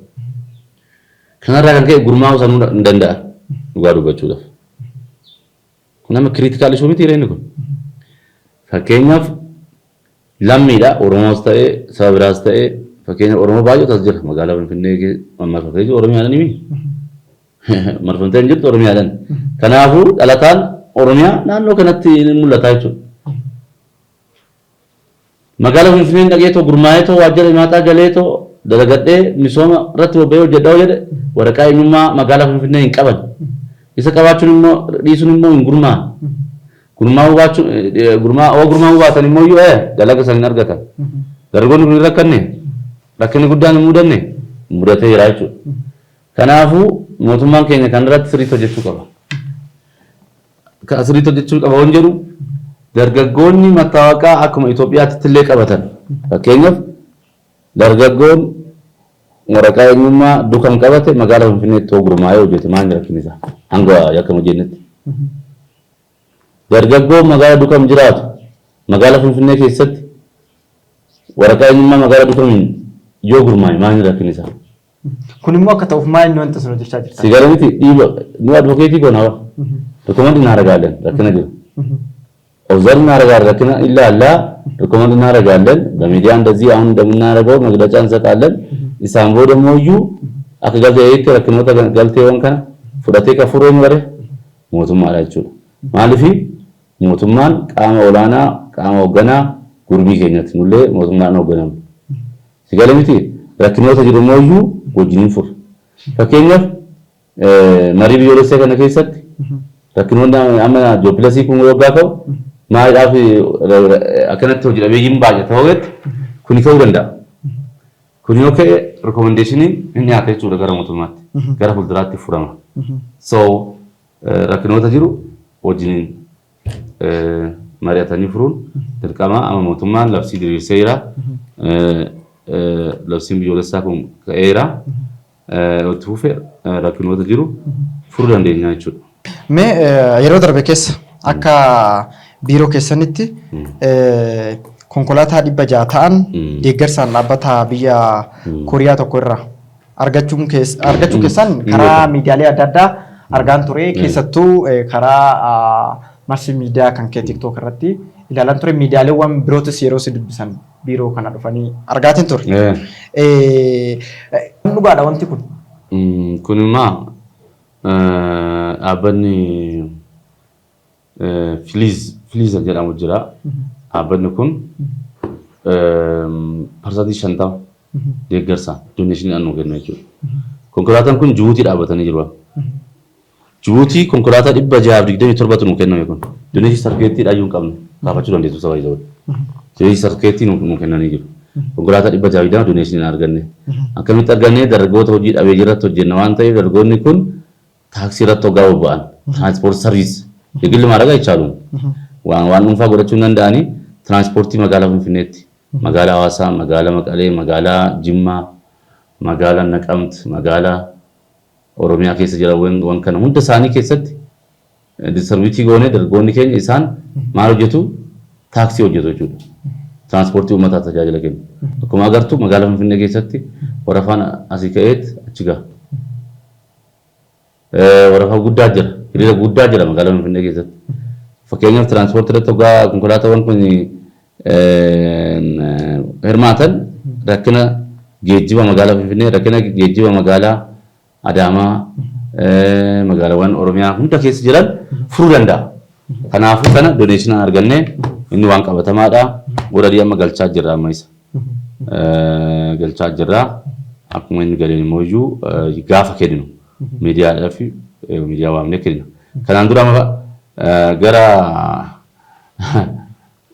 Kanarraa kan ka'e gurmaa'uu sanuu hin danda'an dhugaa dubbachuudhaaf. Kun amma critical issue miti inni kun. Fakkeenyaaf lammiidha, Oromoos ta'ee saba biraas ta'ee, fakkeenya Oromoo baay'eetu as jira magaalaa Finfinnee marfamtee jiru Oromiyaadhaan himi. Marfamtee hin jirtu Oromiyaadhaan. Kanaafuu dhalataan Oromiyaa naannoo kanatti ni mul'ata jechuudha. Magaalaa Finfinneen dhaqeetoo gurmaa'eetoo waajjira himaataa galeetoo dalagadhee misooma irratti bobba'ee hojjedhaa jedhe, waraqaa eenyummaa magaalaa Finfinnee hin qaban. Isa qabaachuun immoo dhiisuun immoo hin gurmaa'an. Gurmaa'uu baachuun gurmaa'uu gurmaa'uu baatan immoo iyyuu dalaga san hin argatan. Dargaggoonni kun hin rakkanne, rakkinni guddaan hin mudanne, mudatee jira jechuudha. Kanaafuu mootummaan keenya kan irratti sirriitti hojjechuu qaba. Kan sirriitti hojjechuu qaba waan jedhu, dargaggoonni mattaawaqaa akkuma Itoophiyaatti illee qabatan. Fakkeenyaaf dargaggoon waraqaa eenyummaa Dukam qabate magaalaa Finfinneetti yoo gurmaa'ee hojjete maal rakkinni isaa hanga yakka hojjennetti? Dargaggoon magaalaa Dukam jiraatu magaalaa Finfinnee keessatti waraqaa eenyummaa magaalaa Dukamiin yoo gurmaa'e maal rakkinni isaa? Kun immoo akka ta'uuf maal inni wanta isin hojjechaa jirtan? Si gara miti dhiiba nu advocate goona wa. Recommend እናደርጋለን rakkina jiru. Observe እናደርጋለን፣ rakkina ilaalla, recommend እናደርጋለን። በሚዲያ እንደዚህ አሁን እንደምናደርገው መግለጫ እንሰጣለን። Isaan booda immoo iyyuu akka galteetti rakkinoota galteewwan kana fudhatee kan furu eenyu bare? Mootummaadha jechuudha. Maaliif? Mootummaan qaama olaanaa, qaama hoogganaa gurmii keenyatti, nullee mootummaan hoogganamu. Si gala miti, rakkinoota jiru immoo iyyuu wajjiniin furu. Fakkeenyaaf marii biyyoolessaa kana keessatti rakkinoonni amma jobless kun waggaa ka'u maaliidhaaf akkanatti hojii dhabeeyyiin baay'ata hoo'etti kuni ka'uu danda'a. Kun yoo ka'e recommendationiin inni dhiyaata jechuudha gara mootummaatti. Gara fuulduraatti furama. So rakkinoota jiru wajjiniin mari'atanii furuun dirqama. Amma mootummaan labsii diriirsee jira. Labsiin biyyoolessaa kun ka'eera. Itti fufee rakkinoota jiru furuu dandeenya jechuudha. Mee yeroo darbe keessa akka biiroo keessanitti konkolaataa 600 ta'an deeggarsaan dhaabbata biyya Kooriyaa tokko irraa argachuun argachuu keessan karaa miidiyaalee adda addaa argaan ture, keessattuu karaa marsi miidiyaa kan kee TikTok irratti ilaalaan ture, miidiyaaleewwan birootis yeroo si dubbisan biiroo kana dhufanii argaatiin ture. Dhugaadha wanti kun? Kun immoo dhaabbanni Filiiza jedhamu jira. Dhaabbanni kun 50% deeggarsa donationiidhaan nuu kenna jechuudha. Konkolaataan kun Jibuutii dhaabbatanii jiru. Jibuutii konkolaataa 627tu nuu kenname kun. Donation certificate iyyuu hin qabne, gaafachuu dandeessu saba isa. Donation certificate nuu kennanii jiru. Konkolaataa 620 donationiin arganne. Akkamitti arganne? Dargaggoota hojii dhabee irratti hojjenna waan ta'eef, dargaggoonni kun taaksii irratti hoggaa bobba'an, transport service የግል ማድረግ አይቻሉም። waan dhuunfaa godhachuu hin danda'anii, tiraanspoortii magaalaa Finfinneetti, magaalaa Hawaasaa, magaalaa Maqalee, magaalaa Jimmaa, magaalaa Naqamt, magaalaa Oromiyaa keessa jiran waan kana hunda isaanii keessatti distribute goonee, dargaggoonni keenya isaan maal hojjetu? Taaksii hojjetu jechuudha. Tiraanspoortii uummataa tajaajila kennu. Akkuma agartu magaalaa Finfinnee keessatti warafaan asii ka'eet achi gaha. Warafaa guddaa jira. Hiriira guddaa jira magaalaa Finfinnee keessatti. Fakkeenyaaf tiraanspoortii irratti hoggaa konkolaataawwan kun hirmaatan rakkina geejjiba magaalaa Finfinnee, rakkina geejjiba magaalaa Adaamaa, magaalaawwan Oromiyaa hunda keessa jiran furuu danda'a. Kanaafuu kana donation aan argannee inni waan qabatamaadha. Godhanii amma galchaa jirra, amma isa galchaa jirra. Akkuma inni galeen immoo iyyuu gaafa kenninu miidiyaadhaa fi miidiyaa waamnee kennina. Kanaan dura gara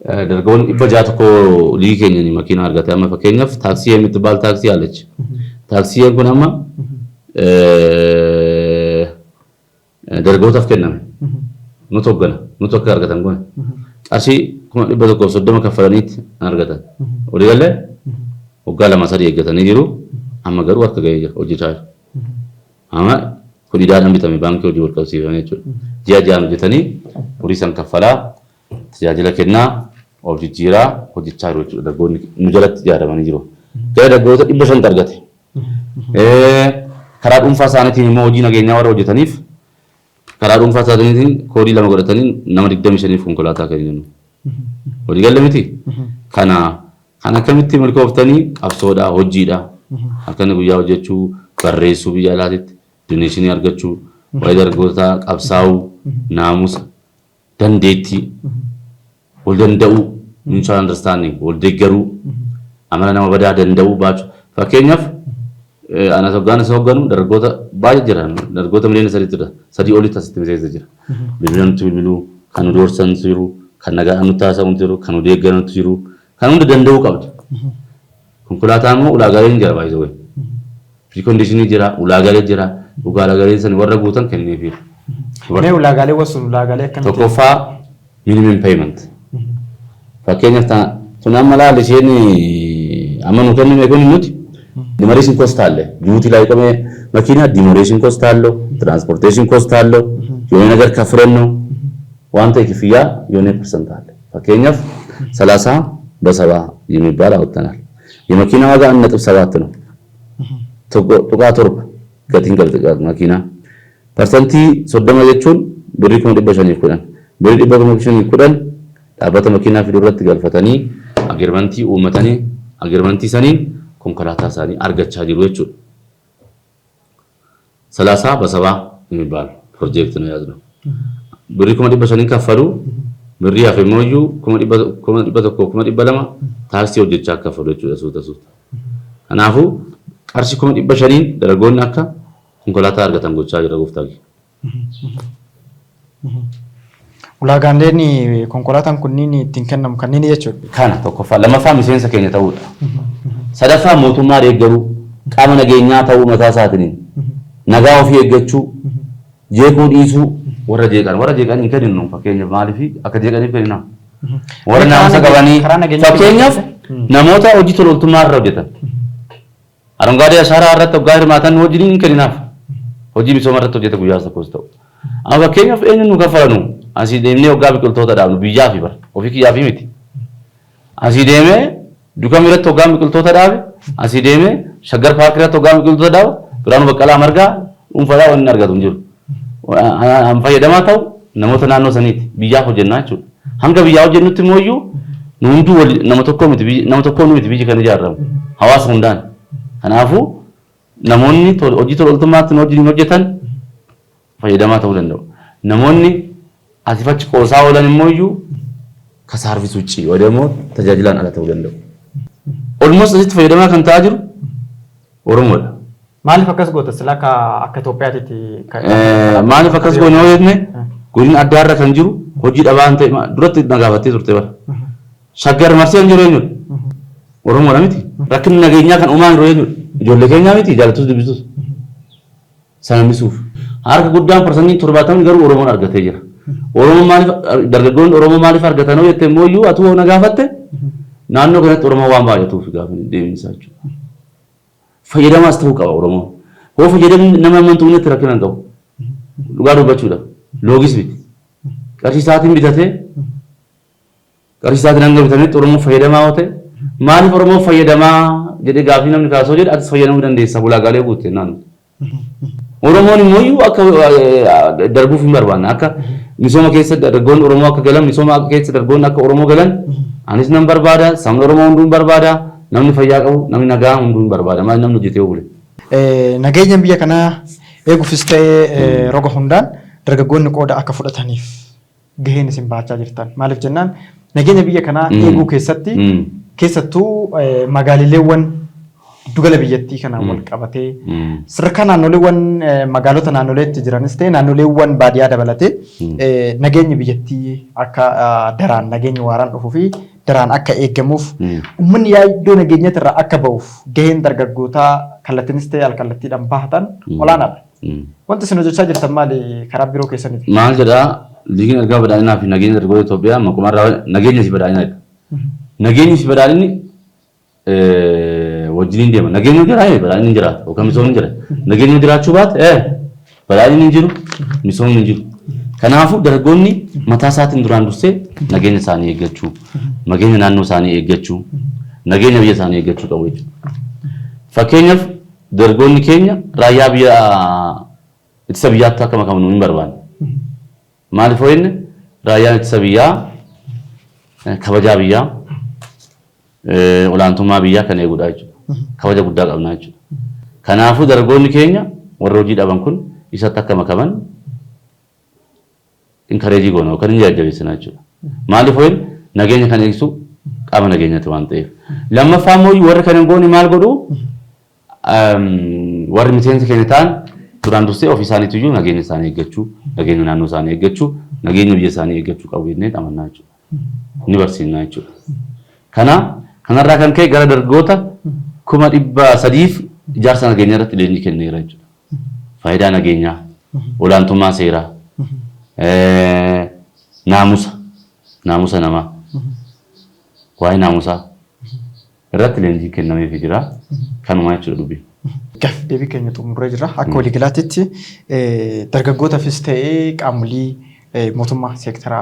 dargaggoonni 600 tokko liigii keenyanii makiinaa argate. Amma fakkeenyaaf taaksii የምትባል taaksii አለች። Taaksiin kun amma dargaggootaaf kenname. Nutu hoggana, nutu akka argatan goone. Qarshii 130,000 kaffalaniitti argatan. Walii galee waggaa 2 3 eeggatanii jiru. Amma garuu harka gahee jira, hojjechaa jiru. Amma kun idaadhaan bitame, baankii hojii wal qabsiifame jechuudha. Ji'a ji'aan hojjetanii horii san kaffalaa, tajaajila kennaa, of jijjiiraa hojjechaa jiru jechuudha. Dargaggoonni nu jalatti ijaaramanii jiru. Gara dargaggoota 500 argate. Karaa dhuunfaa isaaniitiin immoo hojii nageenyaa warra hojjetaniif karaa dhuunfaa isaaniitiin koodii 2 godhatanii nama 25f konkolaataa kennu. Walii galle miti? Kana kan akkamitti milkooftanii? Qabsoodha, hojiidha. Halkan guyyaa hojjechuu, barreessuu, biyya alaatitti donation argachuu, waa'ee dargaggootaa qabsaa'uu, naamusa, dandeettii, wal danda'uu, mutual understanding, wal deeggaruu, amala nama badaa danda'uu baachuu. Fakkeenyaaf ana hoggaan isa hogganu dargaggoota baay'ee jira. Dargaggoota miliyoona 3 jira. Sadii olitti asitti miseensa jira. Bilbila nutti bilbiluu, kan nu doorsantu jiru, kan nagaa nutti haasa'u jiru, kan nu deeggarantu jiru, kan hunda danda'uu qabda. Konkolaataan immoo ulaagaaleen jira baay'ee wayi. Precondition jira, ulaagaalee jira. Ulaagaaleen san warra guutan kenneefiira. Mee ulaagaalee wasun ulaagaalee akkamitti? Tokkoffaa, minimum payment. Fakkeenyaaf tun amma laal, isheen amma nu kennime kun nuti demurrage cost አለ፣ duty ላይ ቆመ መኪና demurrage cost አለው፣ transportation cost አለው፣ የሆነ ነገር ከፍለን ነው ዋንተ ክፍያ የሆነ percent አለ። Fakkeenyaaf 30 በ70 የሚባል አወጥተናል። የመኪና ዋጋ 1.7 ነው። Tuqaa torba gatiin makiinaa. Percent 30 jechuun birrii 510,000. Birrii 510,000 dhaabbata makiinaa fiduu irratti galfatanii agreement uummatanii agreement saniin konkolaataa isaanii argachaa jiru jechuudha. 30 በ70 የሚባል ፕሮጀክት ነው የያዝነው። Birrii 500,000 kaffalu, birrii hafe immoo 100,000, 200,000 taaksii hojjechaa kaffalu jechuudha suuta suuta. Kanaafuu qarshii 500,000n dargaggoonni akka konkolaataa argatan gochaa jira gooftaa kee. Ulaagaaleen konkolaataan kunniin ittiin kennamu kanneen jechuudha. Kana tokkoffaa. Lammaffaa, miseensa keenya ta'uudha. Sadaffaa, mootummaa deeggaruu, qaama nageenyaa ta'uu, mataa isaatiin nagaa ofii eeggachuu, jeequu dhiisuu, warra jeeqan hin kenninnu. Fakkeenyaaf maaliif akka jeeqaniif kennina? Warra naamusa qabanii, fakkeenyaaf namoota hojii tola ooltummaa irra hojjetan. አረንጓዴ አሻራ irratti hoggaa hirmaatan hojii hin kenninaaf. Hojii misooma irratti hojjeta guyyaa tokkos ta'u. Amma fakkeenyaaf eenyu nu kaffalanu asii deemnee hoggaa biqiltoota dhaabnu biyyaa fi bara ofii kiyyaa fi miti. Asii deemee Dukam irratti hoggaa biqiltoota dhaabe, asii deemee Shaggar Paarkii irratti hoggaa biqiltoota dhaabe, Biraanuu Baqqalaa Margaa dhuunfaadhaa wanni argatu hin jiru. An fayyadamaa ta'u namoota naannoo saniiti, biyyaaf hojjennaa jechuudha. Hanga biyyaa hojjennutti immoo iyyuu nu hunduu nama tokko miti, nama tokko miti biyyi kan ijaaramu hawaasa hundaan. Kanaafuu namoonni hojii tola ooltummaatti hojii hojjetan fayyadamaa ta'uu danda'u. Namoonni asii achi qoosaa oolan immoo iyyuu ከ service ውጪ ወይ ደግሞ tajaajilaan ala ta'uu danda'u. Almost asitti fayyadamaa kan ta'aa jiru Oromoodha. Maaliif akkas goota sila akka Itoophiyaatitti? Maaliif akkas goone yoo jenne, godina addaa irra kan jiru hojii dhabaan ta'e duratti na gaafattee turte bara. Shaggar marsee kan jiru eenyudha? Oromoodha miti. Rakkinni nageenyaa kan uumaa jiru eenyudha? Ijoollee keenyaa miti, jaalattus dubbistus. Sana hambisuuf. Harka guddaan 70% garuu Oromoon argatee jira. Oromoon maaliif, dargaggoonni Oromoo maaliif argatan yoo jette immoo iyyuu atuu na gaafatte, naannoo kanatti Oromoo waan baay'atuuf gaafa deebiinsaa jechuudha. Fayyadamaas ta'uu qaba Oromoon. Hoo fayyadamni nama amantuunetti rakkina hin qabu. Dhugaa dubbachuudha. Loogis miti. Qarshii isaatiin bitatee Qarshii isaatiin hanga bitametti Oromoo fayyadamaa yoo ta'e, maaliif Oromoo fayyadamaa jedhee gaaffii namni kaasoo jedhe, atis fayyadamuu dandeessa ulaagaalee guutte naan. Oromoon immoo akka darbuuf hin barbaanne, akka misooma keessa dargaggoonni Oromoo akka galan, misooma keessa dargaggoonni akka Oromoo galan anis nan barbaada, sabni Oromoo hunduu hin barbaada, namni fayyaa qabu, namni nagaa hunduu hin barbaada. Maal namni hojjetee bule. Nageenya biyya kanaa eeguufis ta'ee roga hundaan dargaggoonni qooda akka fudhataniif gaheen isin bahachaa jirtan. Maaliif jennaan, nageenya biyya kanaa eeguu keessatti, keessattuu magaalileewwan giddugala biyyattii kanaan wal qabatee, sadarkaa naannoleewwan magaalota naannoleetti jiranis ta'e naannoleewwan baadiyyaa dabalatee, nageenyi biyyattii akka daraan nageenyi waaraan dhufuu fi daraan akka eegamuuf, uummanni yaaddoo nageenyaatirraa akka ba'uuf gaheen dargaggootaa kallattiinis ta'e alkallattiidhaan bahatan olaanaadha. Wanti isin hojjechaa jirtan maali karaa biiroo keessaniiti? Maal jedhaa, Liigiin Ergama Badhaadhinaa fi Nageenya Dargaggoota Itoophiyaa maqumarraa nageenya fi badhaadhina jedha. Nageenyi fi badhaadhinni wajjiniin deema. Nageenyi yoo jiraate badhaadhinni hin jiraatu yookaan misoomni hin jira. Nageenyi yoo jiraachuu baate badhaadhinni hin jiru, misoomni hin jiru. Kanaafuu dargaggoonni mataa isaatiin duraan dursee nageenya isaanii eeggachuu, nageenya naannoo isaanii eeggachuu, nageenya biyya isaanii eeggachuu qabu jechuudha. Fakkeenyaaf, dargaggoonni keenya raayyaa biyya ittisa biyyaatti akka makamu hin barbaanne. Maaliif hoo jenne, raayyaan ittisa biyyaa kabajaa biyyaa, olaantummaa biyyaa kan eegudha jechuudha. Kabaja guddaa qabna jechuudha. Kanaafuu dargaggoonni keenya warra hojii dhaban kun isatti akka makaman encourage goona yookaan hin jajjabeessina jechuudha. Maaliif hoo jenne, nageenya kan eegsisu qaama nageenyaati waan ta'eef. Lammaffaa immoo warri kan hin goone maal godhu? Warri miseensa keenya ta'an duraan dursee ofii isaaniitu iyyuu nageenya isaanii eeggachuu, nageenya naannoo isaanii eeggachuu, nageenya biyya isaanii eeggachuu qabu jennee amannaa jechuudha. Ni barsiisna jechuudha. Kana kanarraa kan ka'e gara dargaggoota 300,000f ijaarsa nageenyaa irratti leenjii kenneera jechuudha. Faayidaa nageenyaa, olaantummaa seeraa, naamusa, naamusa namaa, waa'ee naamusaa irratti leenjiin kennameefii jira. Kanuma jechuudha dubbiin. Gaaffii deebii keenya xumurree jirra. Akka waliigalaatitti dargaggootaafis ta'ee qaamolee mootummaa seektara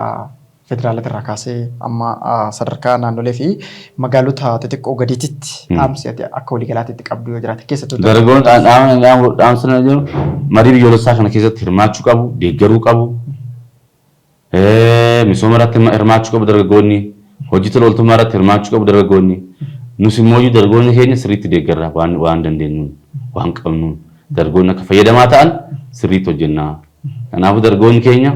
federaalatirraa kaasee amma sadarkaa naannolee fi magaalota xixiqqoo gadiititti dhaamsi ati akka waliigalaatitti qabdu yoo jiraate, keessattuu Dargaggoon dhaamsa jiru, marii biyyoolessaa kana keessatti hirmaachuu qabu, deeggaruu qabu. Misooma irratti hirmaachuu qabu dargaggoonni, hojii tola ooltummaa irratti hirmaachuu qabu dargaggoonni. Nus immoo dargaggoonni keenya sirriitti deeggarra, waan dandeenyuun, waan qabnuun dargaggoonni akka fayyadamaa ta'an sirriitti hojjenna. Kanaafuu dargaggoonni keenya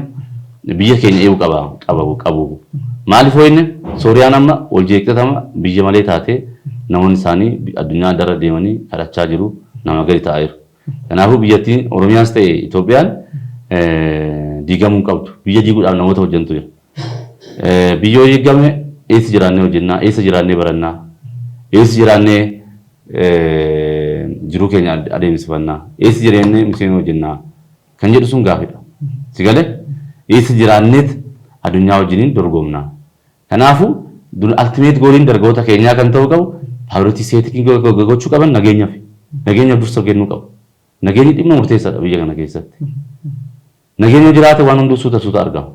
biyya keenya eeguu qaba qabu qabu. Maaliif hoo inni Sooriyaan amma wal jeeqxatama biyya malee taatee, namoonni isaanii addunyaa adda deemanii kadhachaa jiru, nama gadi ta'aa jiru. Kanaafuu biyyattiin Oromiyaas ta'e Itoophiyaan diigamuu hin qabdu. Biyya diiguudhaaf namoota hojjantu jira. Biyya yoo diigame eessa jiraannee hojjennaa? Eessa jiraannee barannaa? Eessa jiraannee jiruu keenya adeemsifannaa? Eessa jiraannee misooma hojjennaa? Kan jedhu sun gaafidha. Si galee, eessa jiraanneet addunyaa wajjiniin dorgomnaa? Kanaafuu ultimate goaliin dargaggoota keenyaa kan ta'uu qabu, priority setting gochuu qaban nageenyaaf. Nageenyaaf dursa kennuu qabu. Nageenyi dhimma murteessaadha biyya kana keessatti. Nageenya jiraate waan hunduu suuta suuta argama.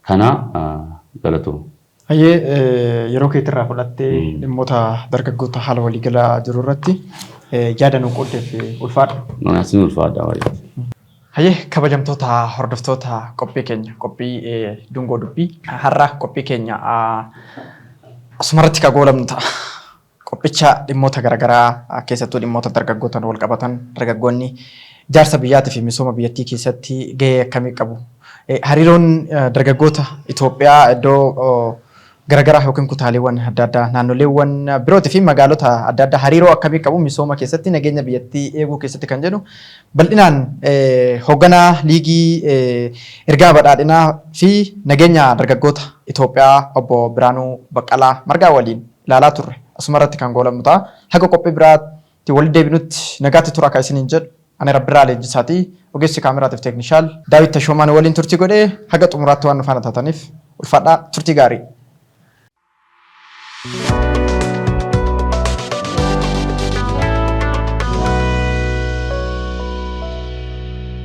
Kana, galatooma. Hayyee, yeroo keetirraa fudhattee dhimmoota dargaggoota haala waliigalaa jiru irratti yaada nu qooddeef ulfaadha. Asin ulfaadha baay'ee. Hayyee, kabajamtoota hordoftoota qophii keenya, qophii Dungoo Dubbii, har'a qophii keenya asumarratti kan goolabnu ta'a. Qophicha dhimmoota garaagaraa, keessattuu dhimmoota dargaggootaan wal qabatan, dargaggoonni ijaarsa biyyaatii fi misooma biyyattii keessatti gahee akkamii qabu? Hariiroon dargaggoota Itoophiyaa iddoo garaagaraa yookiin kutaaleewwan adda addaa, naannoleewwan birootii fi magaalota adda addaa hariiroo akkamii qabu misooma keessatti, nageenya biyyattii eeguu keessatti kan jedhu bal'inaan hoogganaa Liigii Ergaa Badhaadhinaa fi Nageenya Dargaggoota Itoophiyaa Obbo Biraanuu Baqqalaa Margaa waliin ilaalaa turre asumarratti kan goolabnu ta'a. Haga qophii biraatti walitti deebinutti nagaatti tura akka isiniin jedhu ani Rabbirraa Leenjisaati. Ogeessi kaameraatiif teeknishaal Daawit Tashoomaan waliin turtii godhee, haga xumuraatti waan nu faana taataniif ulfaadhaa, turtii gaarii.